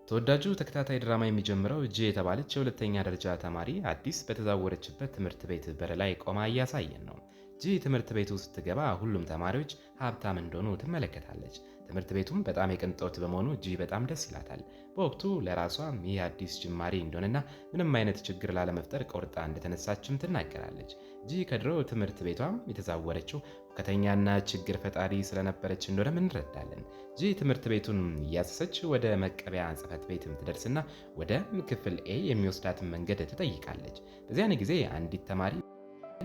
ተወዳጁ ተከታታይ ድራማ የሚጀምረው ጂ የተባለች የሁለተኛ ደረጃ ተማሪ አዲስ በተዛወረችበት ትምህርት ቤት በር ላይ ቆማ እያሳየን ነው። ጂ ትምህርት ቤቱ ስትገባ ሁሉም ተማሪዎች ሀብታም እንደሆኑ ትመለከታለች። ትምህርት ቤቱም በጣም የቅንጦት በመሆኑ ጂ በጣም ደስ ይላታል። በወቅቱ ለራሷም ይህ አዲስ ጅማሬ እንደሆነና ምንም አይነት ችግር ላለመፍጠር ቆርጣ እንደተነሳችም ትናገራለች። ጂ ከድሮ ትምህርት ቤቷም የተዛወረችው ሁከተኛና ችግር ፈጣሪ ስለነበረች እንደሆነም እንረዳለን። ጂ ትምህርት ቤቱን እያሰሰች ወደ መቀበያ ጽሕፈት ቤትም ትደርስና ወደ ክፍል ኤ የሚወስዳትን መንገድ ትጠይቃለች። በዚያን ጊዜ አንዲት ተማሪ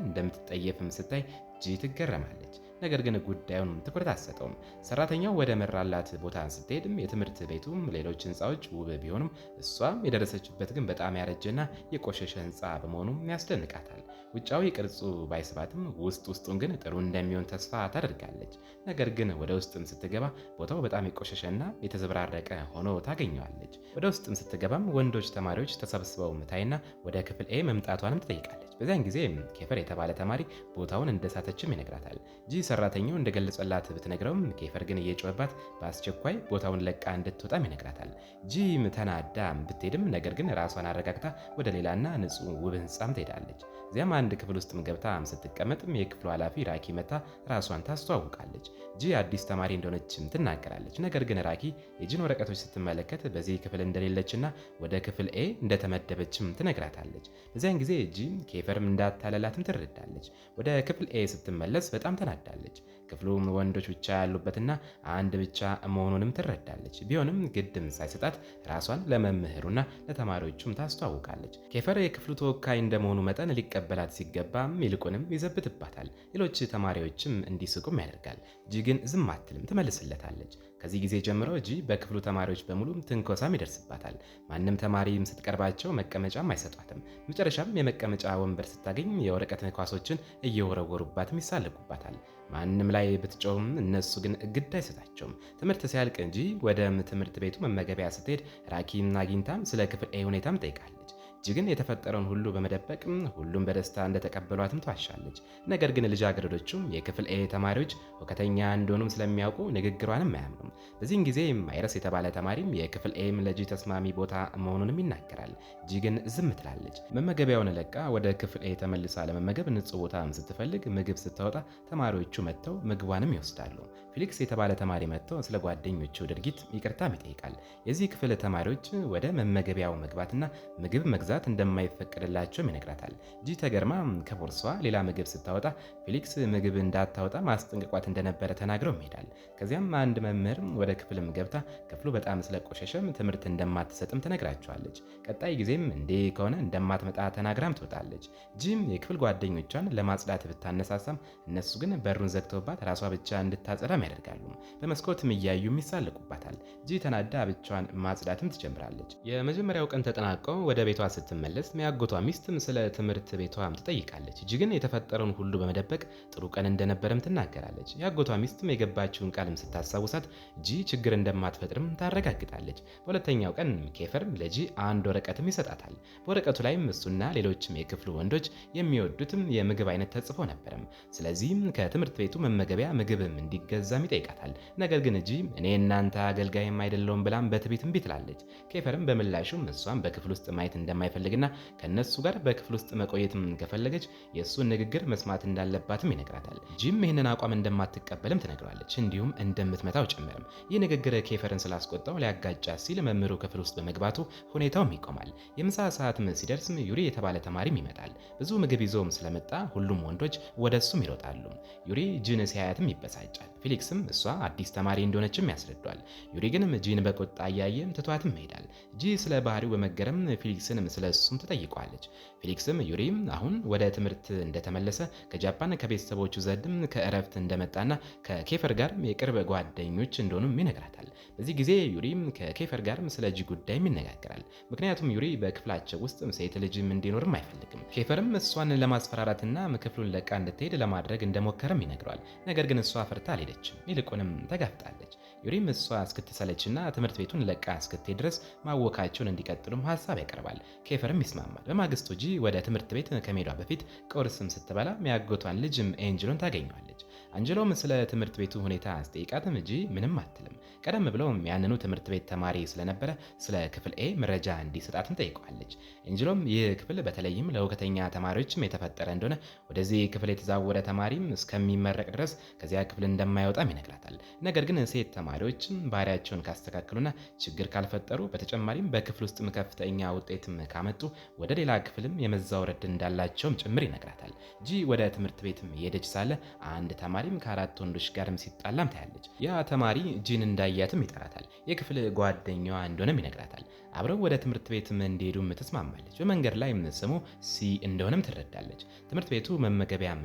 እንደምትጠየፍም ስታይ ጂ ትገረማለች። ነገር ግን ጉዳዩን ትኩረት አትሰጠውም። ሰራተኛው ወደ መራላት ቦታ ስትሄድም የትምህርት ቤቱም ሌሎች ህንፃዎች ውብ ቢሆኑም እሷም የደረሰችበት ግን በጣም ያረጀና የቆሸሸ ህንፃ በመሆኑም ያስደንቃታል። ውጫዊ ቅርጹ ባይስባትም ውስጥ ውስጡን ግን ጥሩ እንደሚሆን ተስፋ ታደርጋለች። ነገር ግን ወደ ውስጥም ስትገባ ቦታው በጣም የቆሸሸና የተዘበራረቀ ሆኖ ታገኘዋለች። ወደ ውስጥም ስትገባም ወንዶች ተማሪዎች ተሰብስበው ታይና ወደ ክፍል ኤ መምጣቷንም ትጠይቃለች። በዚያን ጊዜ ኬፈር የተባለ ተማሪ ቦታውን እንደሳተችም ይነግራታል። ጂ ሰራተኛው እንደገለጸላት ብትነግረውም ኬፈር ግን እየጮኸባት በአስቸኳይ ቦታውን ለቃ እንድትወጣም ይነግራታል። ጂም ተናዳ ብትሄድም ነገር ግን ራሷን አረጋግታ ወደ ሌላና ንጹህ ውብ ህንጻም ትሄዳለች። እዚያም አንድ ክፍል ውስጥም ገብታ ስትቀመጥም የክፍሉ ኃላፊ ራኪ መታ ራሷን ታስተዋውቃለች። ጂ አዲስ ተማሪ እንደሆነችም ትናገራለች። ነገር ግን ራኪ የጂን ወረቀቶች ስትመለከት በዚህ ክፍል እንደሌለችና ወደ ክፍል ኤ እንደተመደበችም ትነግራታለች። በዚያን ጊዜ ጂ ኬፈርም እንዳታለላትም ትረዳለች። ወደ ክፍል ኤ ስትመለስ በጣም ተናዳለች። ክፍሉም ወንዶች ብቻ ያሉበትና አንድ ብቻ መሆኑንም ትረዳለች። ቢሆንም ግድም ሳይሰጣት ራሷን ለመምህሩና ለተማሪዎቹም ታስተዋውቃለች። ኬፈር የክፍሉ ተወካይ እንደመሆኑ መጠን ሊቀበላት ሲገባም ይልቁንም ይዘብትባታል። ሌሎች ተማሪዎችም እንዲስቁም ያደርጋል። ጂ ግን ዝም አትልም፣ ትመልስለታለች። ከዚህ ጊዜ ጀምሮ ጂ በክፍሉ ተማሪዎች በሙሉ ትንኮሳም ይደርስባታል። ማንም ተማሪም ስትቀርባቸው መቀመጫም አይሰጧትም። መጨረሻም የመቀመጫ ወንበር ስታገኝ የወረቀት ኳሶችን እየወረወሩባትም ይሳለቁባታል። ማንም ላይ ብትጮህም እነሱ ግን ግድ አይሰጣቸውም። ትምህርት ሲያልቅ እንጂ ወደ ትምህርት ቤቱ መመገቢያ ስትሄድ ራኪን አግኝታም ስለ ክፍል ኤ ሁኔታም ጠይቃለች። ጂ ግን የተፈጠረውን ሁሉ በመደበቅም ሁሉም በደስታ እንደተቀበሏትም ትዋሻለች። ነገር ግን ልጃገረዶቹም የክፍል ኤ ተማሪዎች ሁከተኛ እንደሆኑም ስለሚያውቁ ንግግሯንም አያምኑም። በዚህን ጊዜ ማይረስ የተባለ ተማሪም የክፍል ኤም ለጂ ተስማሚ ቦታ መሆኑንም ይናገራል። ጂ ግን ዝም ትላለች። መመገቢያውን ለቃ ወደ ክፍል ኤ ተመልሳ ለመመገብ ንጹህ ቦታም ስትፈልግ ምግብ ስታወጣ ተማሪዎቹ መጥተው ምግቧንም ይወስዳሉ። ፊሊክስ የተባለ ተማሪ መጥቶ ስለ ጓደኞቹ ድርጊት ይቅርታም ይጠይቃል። የዚህ ክፍል ተማሪዎች ወደ መመገቢያው መግባትና ምግብ መግዛት እንደማይፈቀድላቸውም ይነግራታል። ጂ ተገርማ ከቦርሷ ሌላ ምግብ ስታወጣ ፊሊክስ ምግብ እንዳታወጣ ማስጠንቀቋት እንደነበረ ተናግረው ይሄዳል። ከዚያም አንድ መምህር ወደ ክፍልም ገብታ ክፍሉ በጣም ስለቆሸሸም ትምህርት እንደማትሰጥም ትነግራቸዋለች። ቀጣይ ጊዜም እንዲህ ከሆነ እንደማትመጣ ተናግራም ትወጣለች። ጂም የክፍል ጓደኞቿን ለማጽዳት ብታነሳሳም እነሱ ግን በሩን ዘግተውባት ራሷ ብቻ እንድታጸዳም ያደርጋሉ። በመስኮትም እያዩም ይሳለቁባታል። ጂ ተናዳ ብቻዋን ማጽዳትም ትጀምራለች። የመጀመሪያው ቀን ተጠናቆ ወደ ቤቷ ስትመለስ የአጎቷ ሚስትም ስለ ትምህርት ቤቷም ትጠይቃለች። ጂ ግን የተፈጠረውን ሁሉ በመደበቅ ጥሩ ቀን እንደነበረም ትናገራለች። የአጎቷ ሚስትም የገባችውን ቃልም ስታስታውሳት ጂ ችግር እንደማትፈጥርም ታረጋግጣለች። በሁለተኛው ቀን ኬፈር ለጂ አንድ ወረቀትም ይሰጣታል። በወረቀቱ ላይም እሱና ሌሎችም የክፍሉ ወንዶች የሚወዱትም የምግብ አይነት ተጽፎ ነበረም። ስለዚህም ከትምህርት ቤቱ መመገቢያ ምግብም እንዲገዛም ይጠይቃታል። ነገር ግን ጂ እኔ እናንተ አገልጋይም አይደለሁም ብላም በትዕቢት እምቢ ትላለች። ኬፈርም በምላሹም እሷም በክፍል ውስጥ ማየት እንደማይፈልግና ከነሱ ጋር በክፍል ውስጥ መቆየትም ከፈለገች የእሱን ንግግር መስማት እንዳለባትም ይነግራታል። ጂም ይህንን አቋም እንደማትቀበልም ትነግረዋለች። እንዲሁም እንደምትመታው ጭምርም። ይህ ንግግር ኬፈርን ስላስቆጣው ሊያጋጫ ሲል መምህሩ ክፍል ውስጥ በመግባቱ ሁኔታውም ይቆማል። የምሳ ሰዓትም ሲደርስም ዩሪ የተባለ ተማሪም ይመጣል። ብዙ ምግብ ይዞም ስለመጣ ሁሉም ወንዶች ወደ እሱም ይሮጣሉ። ዩሪ ጂን ሲያያትም ይበሳጫል። ፊሊክስም እሷ አዲስ ተማሪ እንደሆነችም ያስረዷል። ዩሪ ግን ጂን በቁጣ እያየም ትቷትም ይሄዳል። ጂ ስለ ባህሪው በመገረም ፊሊክስንም ስለ እሱም ትጠይቀዋለች። ፊሊክስም ዩሪም አሁን ወደ ትምህርት እንደተመለሰ ከጃፓን ከቤተሰቦቹ ዘንድም ከእረፍት እንደመጣና ከኬፈር ጋር የቅርብ ጓደኞች እንደሆኑም ይነግራታል። በዚህ ጊዜ ዩሪም ከኬፈር ጋርም ስለ ጂ ጉዳይም ይነጋገራል። ምክንያቱም ዩሪ በክፍላቸው ውስጥ ሴት ልጅም እንዲኖርም አይፈልግም። ኬፈርም እሷን ለማስፈራራትና ክፍሉን ለቃ እንድትሄድ ለማድረግ እንደሞከረም ይነግረዋል። ነገር ግን እሷ ፈርታ አልሄደችም፣ ይልቁንም ተጋፍጣለች። ዩሪም እሷ እስክትሰለችና ትምህርት ቤቱን ለቃ እስክትሄድ ድረስ ማወካቸውን እንዲቀጥሉም ሀሳብ ያቀርባል። ኬፈርም ይስማማል። በማግስቱ ጂ ወደ ትምህርት ቤት ከመሄዷ በፊት ቁርስም ስትበላ ያጎቷን ልጅም ኤንጅሎን ታገኘዋለች። አንጀሎም ስለ ትምህርት ቤቱ ሁኔታ አስጠይቃትም ጂ ምንም አትልም። ቀደም ብለውም ያንኑ ትምህርት ቤት ተማሪ ስለነበረ ስለ ክፍል ኤ መረጃ እንዲሰጣትም ጠይቀዋለች። አንጀሎም ይህ ክፍል በተለይም ለሁከተኛ ተማሪዎችም የተፈጠረ እንደሆነ፣ ወደዚህ ክፍል የተዛወረ ተማሪም እስከሚመረቅ ድረስ ከዚያ ክፍል እንደማይወጣም ይነግራታል። ነገር ግን ሴት ተማሪዎችም ባህሪያቸውን ካስተካከሉና ችግር ካልፈጠሩ፣ በተጨማሪም በክፍል ውስጥም ከፍተኛ ውጤትም ካመጡ ወደ ሌላ ክፍልም የመዛወር ዕድል እንዳላቸውም ጭምር ይነግራታል። ጂ ወደ ትምህርት ቤትም እየሄደች ሳለ አንድ ተማሪም ከአራት ወንዶች ጋርም ሲጣላም ታያለች። ያ ተማሪ ጂን እንዳያትም ይጠራታል። የክፍል ጓደኛዋ እንደሆነም ይነግራታል። አብረው ወደ ትምህርት ቤትም እንዲሄዱም ትስማማለች። በመንገድ ላይም ስሙ ሲ እንደሆነም ትረዳለች። ትምህርት ቤቱ መመገቢያም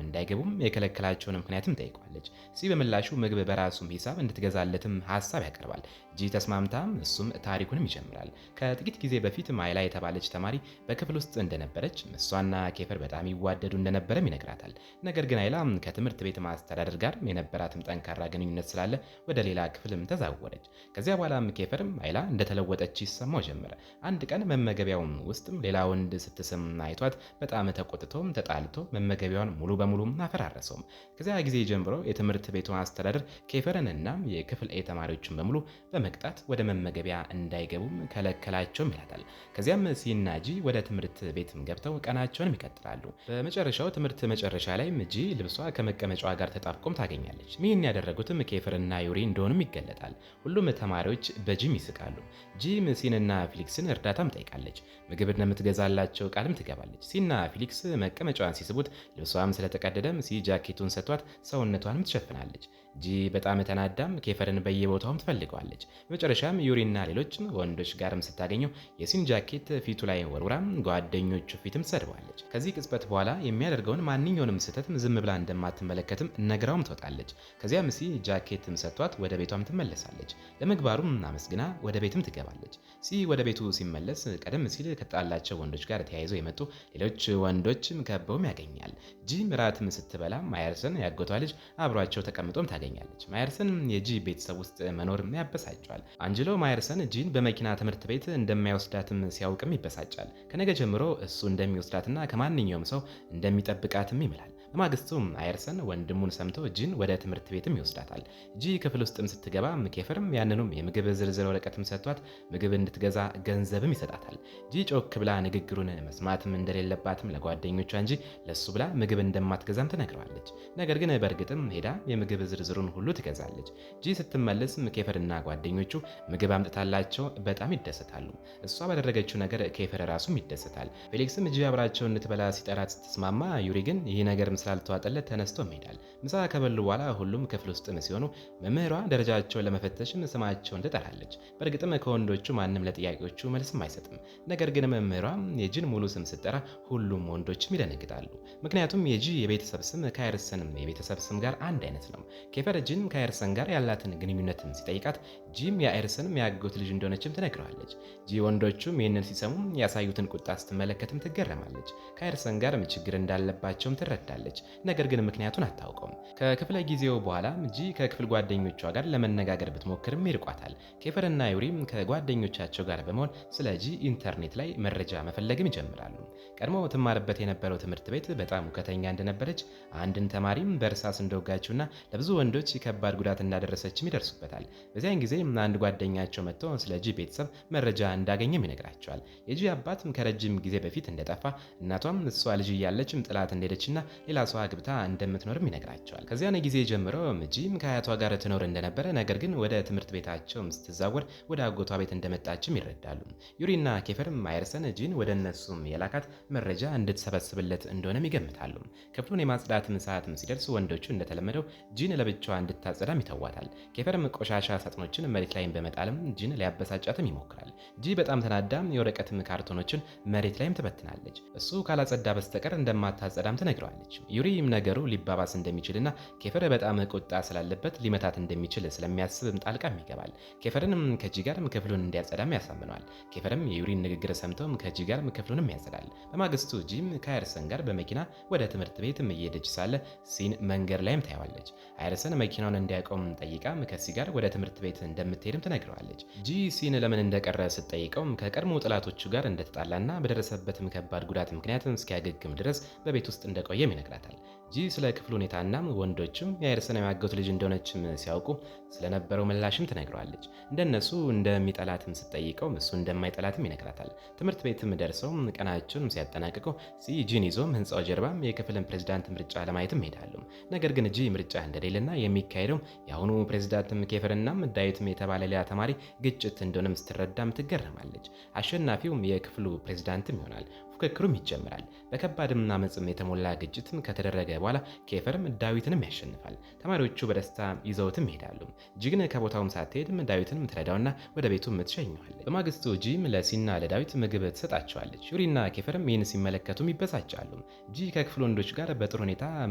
እንዳይገቡም የከለከላቸውን ምክንያትም ጠይቋለች። ሲ በምላሹ ምግብ በራሱም ሂሳብ እንድትገዛለትም ሀሳብ ያቀርባል። ጂ ተስማምታም እሱም ታሪኩንም ይጀምራል። ከጥቂት ጊዜ በፊት ማይላ የተባለች ተማሪ በክፍል ውስጥ እንደነበረች፣ እሷና ኬፈር በጣም ይዋደዱ እንደነበረም ይነግራታል። ነገር ግን አይላ ከትምህርት ቤት ማስተዳደር ጋር የነበራትም ጠንካራ ግንኙነት ስላለ ወደ ሌላ ክፍልም ተዛወረች። ከዚያ በኋላም ኬፈርም አይላ እንደተለወጠች ይሰማው ጀመረ። አንድ ቀን መመገቢያውን ውስጥም ሌላ ወንድ ስትስም አይቷት በጣም ተቆጥቶም ተጣልቶ መመገቢያውን ሙሉ በሙሉ አፈራረሰውም። ከዚያ ጊዜ ጀምሮ የትምህርት ቤቱ አስተዳደር ኬፈርንና የክፍል ኤ ተማሪዎችን በሙሉ በመቅጣት ወደ መመገቢያ እንዳይገቡም ከለከላቸውም ይላታል። ከዚያም ሲና ጂ ወደ ትምህርት ቤትም ገብተው ቀናቸውንም ይቀጥላሉ። በመጨረሻው ትምህርት መጨረሻ ላይም ጂ ልብሷ ከመቀመጫዋ ጋር ተጣብቆም ታገኛለች። ይህን ያደረጉትም ኬፈርና ዩሪ እንደሆኑም ይገለጣል። ሁሉም ተማሪዎች በጂም ይስቃሉ። ጂም ሲንና ፊሊክስን እርዳታም ጠይቃለች። ምግብ እንደምትገዛላቸው ቃልም ትገባለች። ሲና ፊሊክስ መቀመጫዋን ሲስቡት ልብሷም ስለተቀደደም ሲ ጃኬቱን ሰጥቷት ሰውነቷንም ትሸፍናለች። ጂ በጣም ተናዳም ኬፈርን በየቦታውም ትፈልገዋለች። በመጨረሻም ዩሪና ሌሎችም ወንዶች ጋርም ስታገኘው የሲን ጃኬት ፊቱ ላይ ወርውራም ጓደኞቹ ፊትም ትሰድበዋለች። ከዚህ ቅጽበት በኋላ የሚያደርገውን ማንኛውንም ስህተትም ዝም ብላ እንደማትመለከትም ነግራውም ትወጣለች። ከዚያም ሲ ጃኬትም ሰጥቷት ወደ ቤቷም ትመለሳለች። ለምግባሩም አመስግና ወደ ቤትም ትገባለች። ሲ ወደ ቤቱ ሲመለስ ቀደም ሲል ከተጣላቸው ወንዶች ጋር ተያይዘው የመጡ ሌሎች ወንዶችም ከበውም ያገኛል። ጂ እራትም ስትበላ ማየርሰን ያጎቷ ልጅ አብሯቸው ተቀምጦም ታገኛለች። ማየርሰን የጂ ቤተሰብ ውስጥ መኖር ያበሳጨዋል። አንጅሎ ማየርሰን ጂን በመኪና ትምህርት ቤት እንደማይወስዳትም ሲያውቅም ይበሳጫል። ከነገ ጀምሮ እሱ እንደሚወስዳትና ከማንኛውም ሰው እንደሚጠብቃትም ይምላል። በማግስቱም አየርሰን ወንድሙን ሰምቶ ጂን ወደ ትምህርት ቤትም ይወስዳታል። ጂ ክፍል ውስጥም ስትገባ ኬፈርም ያንኑም የምግብ ዝርዝር ወረቀትም ሰጥቷት ምግብ እንድትገዛ ገንዘብም ይሰጣታል። ጂ ጮክ ብላ ንግግሩን መስማትም እንደሌለባትም ለጓደኞቿ እንጂ ለሱ ብላ ምግብ እንደማትገዛም ትነግረዋለች። ነገር ግን በእርግጥም ሄዳ የምግብ ዝርዝሩን ሁሉ ትገዛለች። ጂ ስትመለስም ኬፈርና ጓደኞቹ ምግብ አምጥታላቸው በጣም ይደሰታሉ። እሷ ባደረገችው ነገር ኬፈር ራሱም ይደሰታል። ፌሊክስም ጂ አብራቸው እንድትበላ ሲጠራት ስትስማማ፣ ዩሪ ግን ይህ ነገር ስላልተዋጠለት ተነስቶም ይሄዳል። ምሳ ከበሉ በኋላ ሁሉም ክፍል ውስጥም ሲሆኑ መምህሯ ደረጃቸውን ለመፈተሽም ስማቸውን ትጠራለች። በእርግጥም ከወንዶቹ ማንም ለጥያቄዎቹ መልስም አይሰጥም። ነገር ግን መምህሯ የጂን ሙሉ ስም ስትጠራ ሁሉም ወንዶችም ይደነግጣሉ። ምክንያቱም የጂ የቤተሰብ ስም ከአይርሰንም የቤተሰብ ስም ጋር አንድ አይነት ነው። ኬፈር ጂን ከአይርሰን ጋር ያላትን ግንኙነትም ሲጠይቃት ጂም የአይርሰንም የአጎት ልጅ እንደሆነችም ትነግረዋለች። ጂ ወንዶቹም ይህንን ሲሰሙ ያሳዩትን ቁጣ ስትመለከትም ትገረማለች። ከአይርሰን ጋርም ችግር እንዳለባቸውም ትረዳለች። ነገር ግን ምክንያቱን አታውቀውም። ከክፍለ ጊዜው በኋላም ጂ ከክፍል ጓደኞቿ ጋር ለመነጋገር ብትሞክርም ይርቋታል። ኬፈርና ዩሪም ከጓደኞቻቸው ጋር በመሆን ስለ ጂ ኢንተርኔት ላይ መረጃ መፈለግም ይጀምራሉ። ቀድሞ ትማርበት የነበረው ትምህርት ቤት በጣም ሁከተኛ እንደነበረች፣ አንድን ተማሪም በእርሳስ እንደወጋችውና ለብዙ ወንዶች ከባድ ጉዳት እንዳደረሰችም ይደርሱበታል። በዚያን ጊዜ አንድ ጓደኛቸው መጥቶ ስለ ጂ ቤተሰብ መረጃ እንዳገኘም ይነግራቸዋል። የጂ አባትም ከረጅም ጊዜ በፊት እንደጠፋ፣ እናቷም እሷ ልጅ እያለችም ጥላት እንደሄደችና ሌላ ሰው አግብታ እንደምትኖርም ይነግራቸዋል። ከዚያን ጊዜ ጀምሮ ጂም ከአያቷ ጋር ትኖር እንደነበረ፣ ነገር ግን ወደ ትምህርት ቤታቸውም ስትዛወር ወደ አጎቷ ቤት እንደመጣችም ይረዳሉ። ዩሪና ኬፈርም ማየርሰን ጂን ወደ እነሱም የላካት መረጃ እንድትሰበስብለት እንደሆነም ይገምታሉ። ክፍሉን የማጽዳትም ሰዓትም ሲደርስ ወንዶቹ እንደተለመደው ጂን ለብቻዋ እንድታጸዳም ይተዋታል። ኬፈርም ቆሻሻ ሳጥኖችን መሬት ላይም በመጣልም ጂን ሊያበሳጫትም ይሞክራል። ጂ በጣም ተናዳም የወረቀትም ካርቶኖችን መሬት ላይም ትበትናለች። እሱ ካላጸዳ በስተቀር እንደማታጸዳም ትነግረዋለች። ዩሪም ነገሩ ሊባባስ እንደሚችልና ኬፈር በጣም ቁጣ ስላለበት ሊመታት እንደሚችል ስለሚያስብም ጣልቃም ይገባል። ኬፈርንም ከጂ ጋርም ክፍሉን እንዲያጸዳም ያሳምነዋል። ኬፈርም የዩሪን ንግግር ሰምቶም ከጂ ጋርም ክፍሉንም ያጸዳል። በማግስቱ ጂም ከአይርሰን ጋር በመኪና ወደ ትምህርት ቤትም እየሄደች ሳለ ሲን መንገድ ላይም ታየዋለች። አይርሰን መኪናውን እንዲያቆም ጠይቃም ከሲ ጋር ወደ ትምህርት ቤት እንደምትሄድም ትነግረዋለች። ጂ ሲን ለምን እንደቀረ ስትጠይቀውም ከቀድሞ ጠላቶቹ ጋር እንደተጣላና በደረሰበትም ከባድ ጉዳት ምክንያት እስኪያገግም ድረስ በቤት ውስጥ እንደቆየም ይነግራታል። ጂ ስለ ክፍሉ ሁኔታና ወንዶችም የአይርሰን የሚያገቱ ልጅ እንደሆነችም ሲያውቁ ስለነበረው ምላሽም ትነግረዋለች። እንደነሱ እንደሚጠላትም ስትጠይቀው እሱ እንደማይጠላትም ይነግራታል። ትምህርት ቤትም ደርሰው ቀናቸውንም ሲያጠናቅቁ ሲ ጂን ይዞም ህንፃው ጀርባም የክፍልን ፕሬዝዳንት ምርጫ ለማየትም ይሄዳሉ። ነገር ግን ጂ ምርጫ እንደሌለና የሚካሄደው የአሁኑ ፕሬዝዳንትም ኬፈርናም ዳዊትም የተባለ ሌላ ተማሪ ግጭት እንደሆነም ስትረዳም ትገረማለች። አሸናፊውም የክፍሉ ፕሬዝዳንትም ይሆናል። ፉክክሩም ይጀምራል። በከባድም አመፅም የተሞላ ግጭትም ከተደረገ በኋላ ኬፈርም ዳዊትንም ያሸንፋል። ተማሪዎቹ በደስታ ይዘውትም ይሄዳሉ። ጂ ግን ከቦታውም ሳትሄድም ዳዊትንም ትረዳውና ወደ ቤቱም ትሸኘዋለች። በማግስቱ ጂም ለሲና ለዳዊት ምግብ ትሰጣቸዋለች። ዩሪና ኬፈርም ይህን ሲመለከቱም ይበሳጫሉ። ጂ ከክፍሉ ወንዶች ጋር በጥሩ ሁኔታ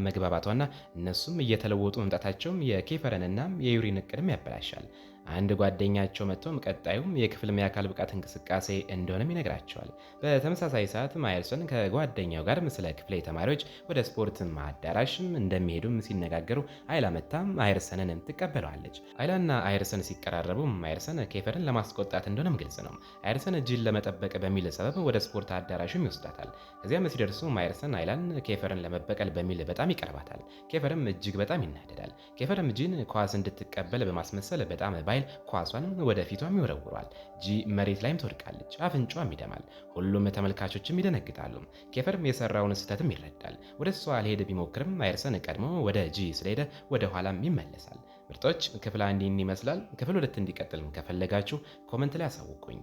መግባባቷና እነሱም እየተለወጡ መምጣታቸውም የኬፈርንና የዩሪን እቅድም ያበላሻል። አንድ ጓደኛቸው መጥቶም ቀጣዩም የክፍል የአካል ብቃት እንቅስቃሴ እንደሆነም ይነግራቸዋል። በተመሳሳይ ሰዓት አይርሰን ከጓደኛው ጋር ስለ ክፍሌ ተማሪዎች ወደ ስፖርት አዳራሽም እንደሚሄዱም ሲነጋገሩ አይላ መጥታም አይርሰንን ትቀበለዋለች። አይላና አይርሰን ሲቀራረቡ አይርሰን ኬፈርን ለማስቆጣት እንደሆነም ግልጽ ነው። አይርሰን ጂን ለመጠበቅ በሚል ሰበብ ወደ ስፖርት አዳራሹም ይወስዳታል። ከዚያም ሲደርሱ አይርሰን አይላን ኬፈርን ለመበቀል በሚል በጣም ይቀርባታል። ኬፈርም እጅግ በጣም ይናደዳል። ኬፈርም ጂን ኳስ እንድትቀበል በማስመሰል በጣም ባይል ኳሷንም ወደ ፊቷም ይወረውሯል። ጂ መሬት ላይም ትወድቃለች፣ አፍንጫዋም ይደማል። ሁሉም ተመልካቾችም ይደነግጣሉ። ኬፈርም የሰራውን ስህተትም ይረዳል። ወደ እሷ ሊሄድ ቢሞክርም አይርሰን ቀድሞ ወደ ጂ ስለሄደ ወደ ኋላም ይመለሳል። ምርጦች፣ ክፍል 1 ይህን ይመስላል። ክፍል 2 እንዲቀጥልም ከፈለጋችሁ comment ላይ አሳውቁኝ።